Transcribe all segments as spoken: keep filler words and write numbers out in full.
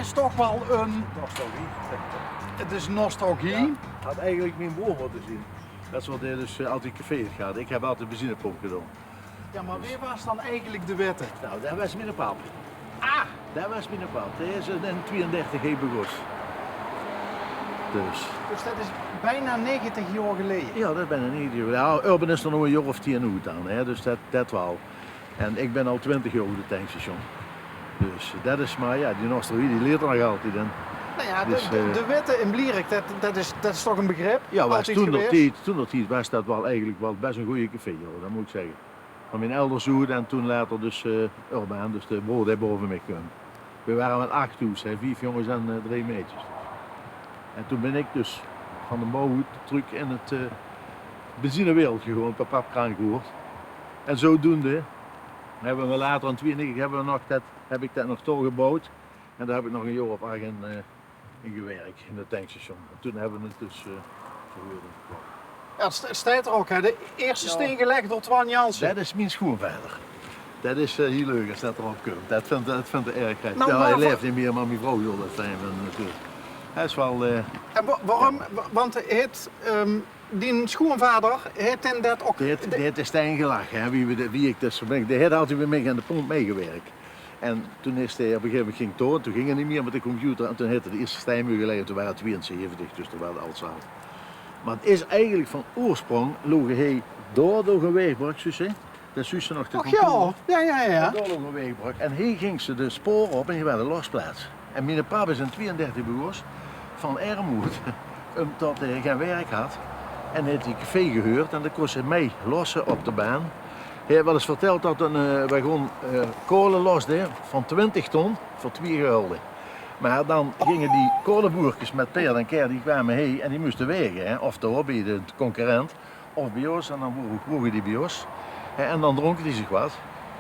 Is toch waal 'n... Nostalgie. 't Is nostalgie. Jao, had eigelik mien broor mótte zeen. Det is waat hae dus, eh, altied café haet gehad. Ik heb altied benzinepomp gedaon. Jao, mer wae waas dan eigelik de witte? Nou, det waas miene pap. Ah! Det waas miene pap. Dae is in tweeëndertig hie begós. Dus. Dus det is biena negentig jaor geleje? Jao, det is biena negentig jaor. Jao, Urban is d'r noe 'n jaor of tien oet dan, hè. Dus det, det waal. En ik bin al twintig jaor oet 't tankstation. Dus, eh, det is, mer jao, die nostalgie, die leeft nog altied. En nou jao, dus, de, de, eh, de Witte in Blierick, det, det is, det is toch 'n begrip? Jao, waas altied toen d'r gewaes? Tied, toen d'r tied waas det waal eigelik waal bes 'n gooj café, jao, det mót ik zegge. Van mien elders oet en toen later dus, eh, Urban, dus de broor dae bove mich kump. Weej ware mit ach thoes, hè, vief jónges en, eh, drie meidjes. En toen bin ik dus van de bouw oet trök in 't, eh, benzinewereld gegaon, want pap krank woort. En zodoende hebbe we later in tweeënnegentig hebbe we nog det, heb ik det nog doorgebouwd. En dao heb ik nog 'n jaor of ach in, eh, in gewirk, in 't tankstation. En toen hebbe we 't dus, eh, verhuurd en verkoch. Jao, 't st-, 't steit d'r ouk, hè. De ierste steen gelag door Twan Jansen. Det is mien schoenvader. Det is, eh, hiel leuk as det d'r op kump. Det vindt, det vindt 'r erg gek. Nou, jao, hae laef neet mier, mer mien vrouw zal det fijn vinde natuurlik. Hae is waal, eh... En wa-, waorum? Wa-, want hae haet, ehm, dien schoenvader haet in det ouk... Dae haet, dae haet de stein gelag, hè, wie we de, wie ik dus, dae haet altied bie mich aan de pomp mitgewirk. En toen is 'r op 'n gegaeve moment ging 't door, toen ging 't neet mier mit de computer en toen haet 'r de ierste stein moge lègke, toen waas 't tweeënzeventig, dus toen waas 't al zaat. Mer 't is eigelik van oorsprong, loog hae dao door 'n waegbrök, zuus se, det zuus se nog, de... Och jao, jao, jao, jao. Dao loog 'n waegbrök. En hae ging ze de spore op en hae waas de losplaats. En miene pap is in tweeëndertig begós van ermood, umdet hae gein wirk had. En hae haet die café gehuurd en dan kós hae mei losse op de baan. Hae haet waal ins verteld det 'n, eh, wagon, eh, kaole losde van twintig ton veur twieë gulde. Mer dan ginge die kaoleboerkes mit paerd en ker, die kwame hie en die móste waege, hè, of dao bie de concurrent of bie ós. En dan woge, woge die bie ós. Hè, en dan drónke die zich waat.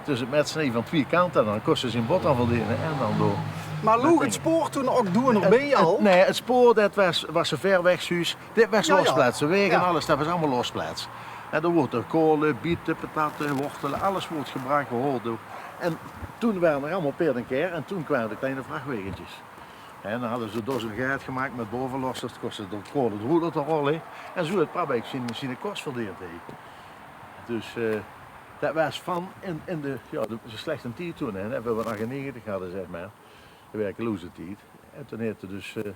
Dus 't mèt snee van twieë kante, dan kós 'r zien boterham verdeene en dan door. Mer loog 't spoor toen ouk door 'r bie al? Nae, 't spoor, det waas, waas ze wied weg, zuus. Dit waas losplaats. De waeg en alles, det waas allemaol losplaats. En dao woort d'r kaole, biete, patatte, wortele, alles woort gebrach, gehaold. En toen wore d'r allemaol paerd en ker en toen kwame de kleine vrachwagentjes. En dan hadde ze dus 'n gaat gemaak mit bove lossers, kós ze de kaole d'r oet laote rolle. En zoe haet pap eigelik zien, zien kos verdeend, hè. Dus, eh, det waas van in, in de, jao, de, de slechte tied toen, hè. Hebbe we achtennegentig hadde, zeg mer, de werkeloze tied. En toen haet 'r dus, eh,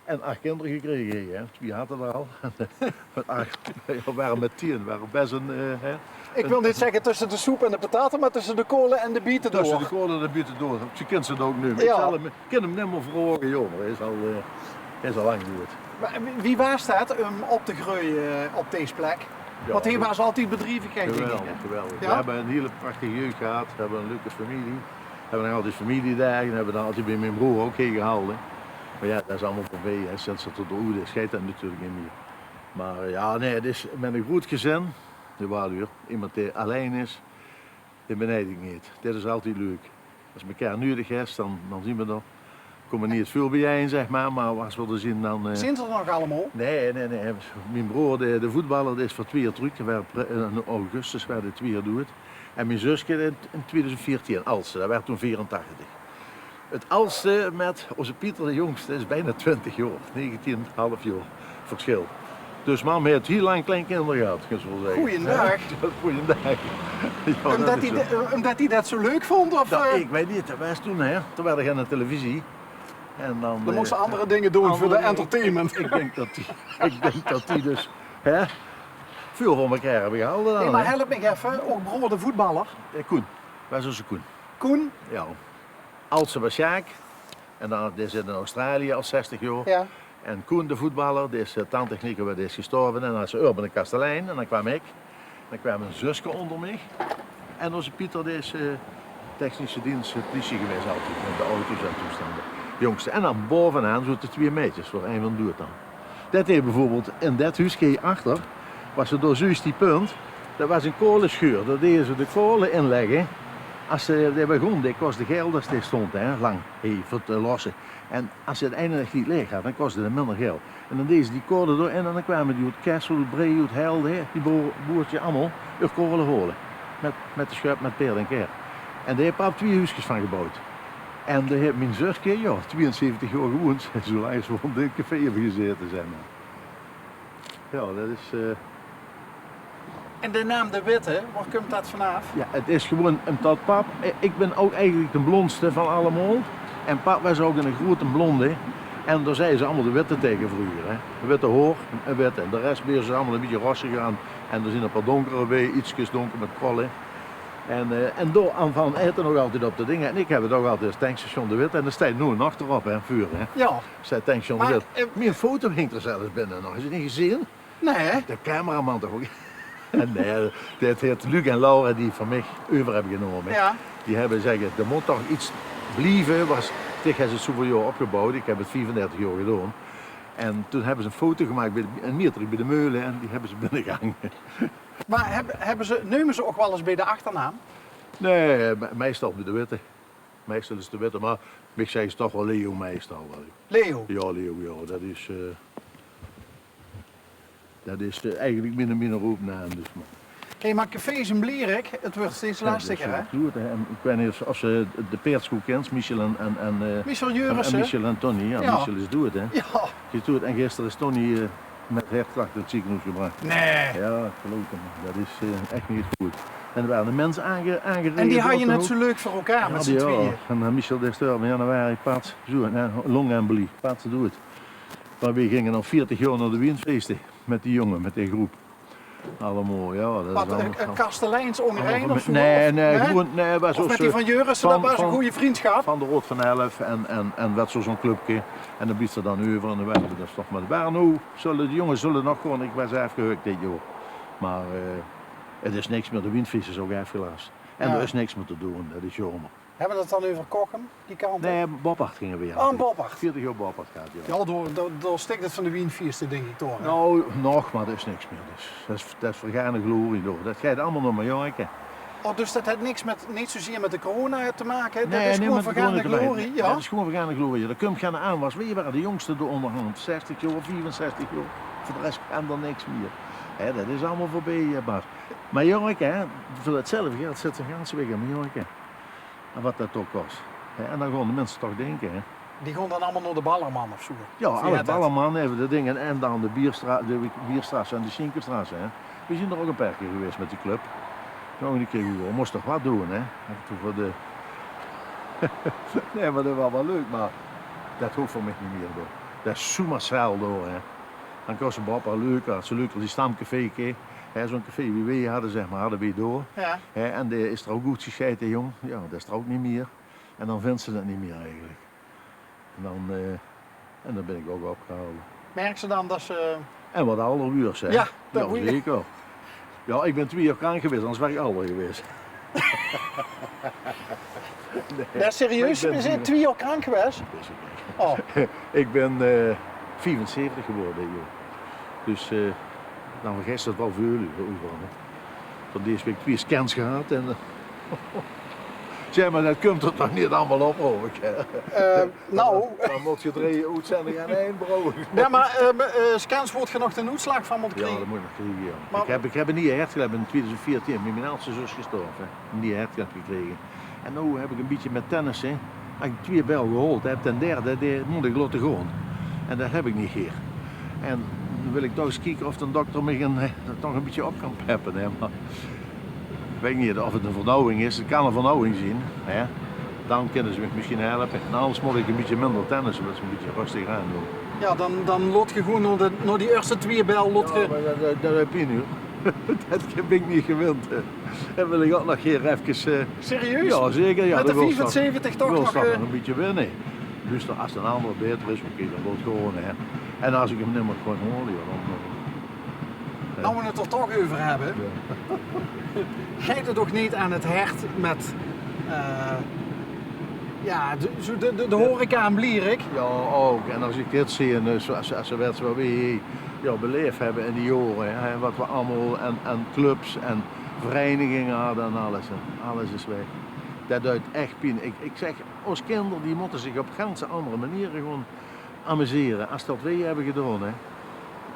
en ach kinder gekrege, hè. Twieë had 'r al. Mit ach, we wore mit tieën, wore bes 'n, eh, hè. Ik wil neet zegge tösse de soep en de patate, mer tösse de kaole en de biete door. Tösse de kaole en de biete door. Ze kint ze 't ouk neet mier. Jao. Ik zal 'm, kin 'm neet mier vraoge, jao, mer hae is al, eh, hae is al lang doed. Mer wie, wie waas det um op te greuje op dees plek? Jao, want hie waas altied bedrievigheid, dink ik, hè? Geweldig, geweldig. Jao? We hebbe 'n hiel prachtige jeug gehad, we hebbe 'n leuke femilie. We hebbe nog altied femiliedaag, die hebbe we dan altied bie mien broor ouk hie gehalde. Mer jao, det is allemaol veurbie, hè. Sinds det 'r d'r oet is, geit det natuurlik neet mier. Mer, eh, jao, nae, 't is mit 'n groet gezin. Jawel, huur. Emes dae allein is, dae benijd ik neet. Det is altied leuk. As me mekaar nudig hebbe, dan, dan zien we d'r. Kómme neet väöl biejein, zeg mer, mer as we d'r zien, dan, eh... Zien ze d'r nog allemaol? Nae, nae, nae. Mien broor, de, de voetballer, dae is veur twieë jaor trök, dae waas pre-, in augustus waas dae twieë jaor doed. En mien zuske in, in twieëdoezend veertieën, 't aldste, dae waas toen veerentachtig. 't Aldste mit ózze Pieter, de jóngste, is biena twintig jaor, negentieën en 'n haaf jaor versjil. Dus mam haet hiel lang kleinkinder gehad, kins se waal zegge. Goeiendaag. Jao, goeiendaag. Jao, umdet hae det, umdet hae det zoe leuk vónd, of, eh? Ik weit neet, det waas toen, hè. Toen waas d'r gein televisie. En dan, dan móste ze, eh, anger dinger doon veur de entertainment. Ik, ik dink det die, ik dink det die dus, hè, väöl van mekaar hebbe gehalde dan, hè. Nae, mer help mich effe, ouk broor de voetballer? Eh, Koen. Waas ózze Koen. Koen? Jao. Aldste waas Sjaak. En dan, dae zit in Australië al zestig jaor. Jao. En Koen, de voetballer, dae is, eh, tante Nico, dae is gestorve. En dan is Urban de kastelein. En dan kwaam ik. Dan kwaam mien zuske ónger mich. En ózze Pieter, dae is, eh, technische dienst, eh, pliesie gewaes altied. Mit de auto's en toestande. Jóngste. En dan baovenaan zote twieë meidjes, veur ein van doed dan. Det haet bieveurbeeld in det huuske hie achter, waas 'r dao zuus die punt, det waas 'n kaolescheur. Dao deje ze de kaole in lègke. As ze, de wagon, dae kosde geld as dae stond, hè, lang, hè, veur te losse. En as ze 't eine neet laeg had, dan kosde 't minder geld. En dan deje ze die kaole dao in en dan kwame die oet Kessel, oet Bree, oet Helde, hè, die boer-, boertjes allemaol, eur kaole haole. Mit, mit de sjöp, mit paerd en ker. En dao haet pap twieë huuskes van gebouwd. En dao haet mien zuske, jao, twieënzeventig jaor gewoend. Zoe lang es v'r in dit café höbbe gezaete, zeg maar. Jao, det is, eh, En de naam De Witte, wao kump det vanaaf? Jao, 't is gewoen ómdet pap, eh, ik bin ouk eigelik de blóndste van allemaol. En pap waas ouk eine groete blónde. En dao zagte ze allemaol De Witte taenge vreuger, hè. Witte haor en wit. En de res waere ze allemaol ein bietje rossiger aan. En d'r zien ein paar dónkere bie, ietskes dónker mit krölle. En, eh, en dao aan van aete nog altied op de dinger. En ik höb 't ouk altied es tankstation De Witte. En dao steit noe nog d'rop, hè, veur, hè. Jao. Steit tankstation De Witte. Mien foto hingk d'r zelfs binne nog. Höbs se 't neet gezeen? Nae. De cameraman toch ouk. Nae, dit haet Luc en Laura, die van mich euver höbbe genómme. Jao. Die höbbe gezag, d'r mót toch get blieve, want dich hes 't zoeväöl jaor opgeboewd, ik höb 't viefendertig jaor gedaon. En toen höbbe ze ein foto gemaak bie de, in Mietrik bie de meule en die höbbe ze binnegehange. Maar höbbe, höbbe ze, neume ze ouk waal ens bie de achternaam? Nae, me-, meistal bie De Witte. Meistal is 't De Witte, maar mich zagte ze toch waal Leo meistal waal. Leo? Jao, Leo, jao. Det is, eh, det is, eh, eigelik miene, miene roepnaam, dus maar. Hé, maar cafés in Blierick, 't wuuert steeds lastiger, hè? Jao, det is zoe, hè. En ik weit neet of, of se de Peertschool kins, Michel en, en, en, eh, Michel Jurissen. En Michel en Tony, jao, Michel is doed, hè. Jao. Die is doed. En gister is Tony, eh, mit hertklachte nao 't zekenhoes gebrach. Nae. Jao, geluif 't maar. Det is, eh, ech neet good. En d'r waas eine mins aange-, aangerede. En die hadde 't zoe leuk veur elkaar mit zien twieë. En, eh, Michel dae storf in januari, pats, zoe, ein lóngembolie, pats, doed. Maar weej ginge dan veertig jaor nao de Wienfeeste mit die jónge, mit die groep. Allemaol, jao, det is allemaol. Wat, eh, kasteleins óngerein of zoe? Nae, nae, gewoen, nae, waas ouk zoe van Jurissen, det waas ein gooj vriendschap. Van de Raod van Elf en, en, en waas zoe, zoe'n clubke. En dan blief d'r dan euver en dan waere we dus toch maar, waere noe, zulle de jónges zulle nog gewoen, ik waas aafgehuk dit jaor. Maar, eh, 't is niks mier, de Wienfeeste is ouk aafgelas. En d'r is niks mier te doon, det is jaomer. Höbbe we 't dan euver Kochem, die kant op? Nae, Boppard ginge we. Oh, Boppard. Veertig jaor Boppard gehad, jao. Jao, dao, dao, dao stik 't van de Wienfeeste, dink ik, toch, hè? Nou, nog, maar det is niks mier. Dus det is, det is vergane glorie, dao. Det geit allemaol nao Mallorca. Oh, dus det haet niks mit, neet zoezier mit de corona te make, hè? Nae, det is gewoen vergane glorie, jao? Det is gewoen vergane glorie. Dao kump geine aanwas. Weej waere de jóngste dao óngerhand, zestig jaor, viefenzestig jaor. Veur de res kan d'r niks mier. Hè, det is allemaol veurbie, eh, Bas. Mallorca, hè, veur 'tzelfde geld zits se de ganse waek in Mallorca. En wat det ouk kos. Hè, en dan gaon de minse toch dinke, hè. Die gaon dan allemaol nao de Ballermann of zoe. Jao, alles Ballermann, effe de dinger. En dan de Bierstra-, de Bierstraße en de Schinkenstraße, hè. We zien d'r ouk ein paar kier gewaes mit die club. Nog ein kier gewaes, mós toch wat doon, hè. Effe veur de, nae, maar det waas waal leuk, maar det hoof veur mich neet mier, huur. Det is zoe massaal dao, hè. Dan kós se Boppard leuker, as se leuker die stamcaféke, hè, zoe'n café wie weej hadde, zeg maar, hadde weej dao. Jao. Hè, en dae is d'r ouk oetgesjeite, jóng. Jao, det is d'r ouk neet mier. En dan vinds se det neet mier eigelik. En dan, eh, en dan bin ik ouk opgehalde. Merks se dan det se... En wat alder wuurs, hè? Jao, det zeker. Jao, ik bin twieë jaor krank gewaes, anders waas ik alder gewaes. Nae, serieus? Is 'r twieë jaor krank gewaes? Oh. Ik bin, eh, viefenzeventig gewore dit jaor. Dus, eh, dan vergis se 't waal väöl, euveral, hè. Van dees waek twieë scans gehad en, eh, zeg maar, det kump d'r toch neet allemaol op, hoof ik, hè. Eh, Nou. Dan mót ge drie oetzendinge aan ein brouwe. Jao, maar, eh, scans, waert d'r nog den oetslaag van mótte kriege? Jao, det mót ik nog kriege, jao. Maar ik heb, ik heb ein nieje hertklep in tweeduizend veertien, mit mien eldste zus gestorve, hè. Ein nieje hertklep gekrege. En noe heb ik ein bietje mit tennisse, hè, heb ik twieë bel gehaold, hè. Ten derde, dae mót ik laote gaon. En det heb ik neet gaer. En noe wil ik toch ens kieke of de dokter mich ein, eh, toch ein bietje op kan peppe, hè. Maar Ik weit neet of 't ein vernauwing is. 't Kan ein vernauwing zien, hè. Dan kinne ze mich mesjien helpe. En anders mót ik ein bietje minder tennisse, det is ein bietje rustiger aan doon. Jao, dan, dan laot ge gewoen nao de, nao die ierste twieë bel, laot ge... Jao, maar det, det, det bin ik neet, huur. Det bin ik neet gewend, hè. Dan wil ik ouk nog gaer efkes, eh... Serieus? Jao, zeker, jao. Mit de viefenzeventig toch nog, eh, ein bietje winne. Dus dan, as ein ander baeter is, oké, dan laot gaon, hè. En as ik 'm nimmer kan haole, jao, dan, dan Noe we 't d'r toch euver hebbe. Jao. Geit 't toch neet aan 't hert mit, eh, jao, de, zoe de, de, de horeca in Blierick? Jao, ouk. En as ik dit zeen, eh, zoe as, as se wèts wat weej, jao, belaef hebbe in die jaore, hè, wat we allemaol aan, aan clubs en vereiniginge hadde en alles. En alles is weg. Det duit ech pien. Ik, ik zeg, ós kinder, die mótte zich op gans andere maniere gewoen amusere, as det weej hebbe gedaon, hè.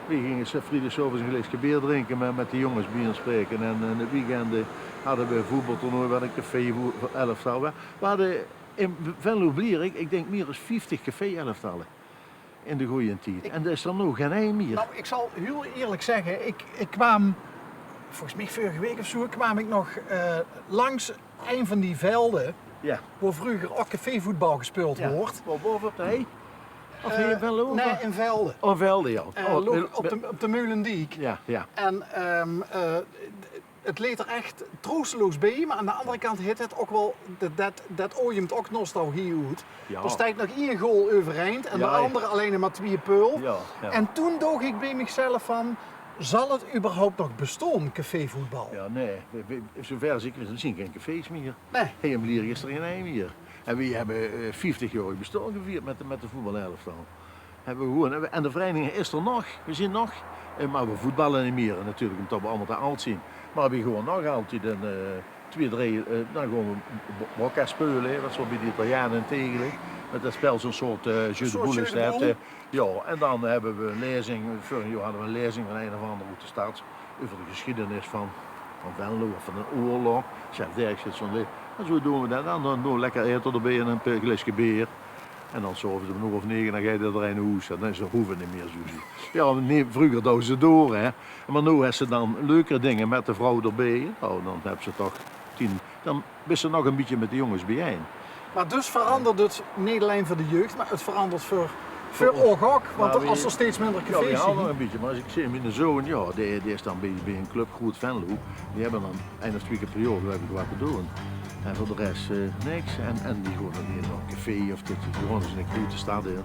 Weej ginge 's vrijdags 's aoves ein glaeske beer drinke mit, mit de jónges bie ós spreke. En, en de weekende hadde we voetbaltoernooi, we hadde ein café, voe-, elftal. We, we hadde In Venlo-Blierik, ik dink, mier es vieftig café-elftalle in de goeie tied. En d'r is d'r noe gen ein mier. Nou, ik zal hiel eerlik zegge, ik, ik kwaam, volges mich veurige week of zoe, kwaam ik nog eh, langs ein van die velde, ja, wo vreuger ok cafévoetbal gespeuld woort. Wo, bove op de hei? Of hie in Venlo? Nee, in Velde. Oh, Velde, ja. Eh, op de, op de Meulendiek. Ja, ja. En ehm, eh, het leet er echt troosteloos bie, maar aan de andere kant hit het ok wel, det, det, det ojemt ok nostalgie oet. Ja. D'r steit nog ein goal euvereind en de andere allein maar twieë peul. Ja, ja. En toen doog ik bie michzelf van, zal het überhaupt nog bestoon, cafévoetbal? Ja, nee. Zoever zeker is, d'r zien gen cafés mier. Nee. Hie in Blierik is d'r gen ein mier. En wie hebbe eh, vieftig jaor bestoon gevierd met, met de voetbalelftal. Hebbe we gewoen. En de vereiniging is d'r nog. We zien nog. Eh, maar we voetballe nie mier. Natuurlik, omdat we allemaol te ald zien. Maar we gewoen nog altied en eh, twieë, drie, eh, dan gewoen we bo- bokka speule, hè, wat ze bie de Italiane in Tegele. Met det spel zoe'n soort eh, jeu de boule is det. Ja, en dan hebbe we ein lezing. Veurig jaor hadde we ein lezing van ein of ander oet de stad. Euver de geschiedenis van, van Venlo of van den oorlog. Sjef Derks zit zoe'n le- En zoe doon we det dan. Dan doon we lekker ete d'rbie en ein pe- gleske beer. En dan 's aoves um ein oor of nege, dan geit ederein nao hoes. En dan is, hoeve we nie mier zoe. Ja, nee, vreuger douwe ze door, hè. Maar noe hebs se dan leukere dinge met de vrouw d'rbie. Nou, dan hebs se toch tien, dan bis se nog ein bietje met de jonges biejein. Maar dus verandert het niet alleen voor de jeugd, maar het verandert voor, voor oog ok. Want er, als er steeds minder cafés zien. Ja, we hale nog ein bietje, maar as ik zeen, miene zoon, ja, dae, dae is dan bie, bie ein club Groet Venlo. Die hebbe dan ein of twieë kier per jaor, geluif ik, wat te doon. En veur de res eh, niks. En, en die gewoen nie nao ein café of det, die gewoen ens in de groete stad in.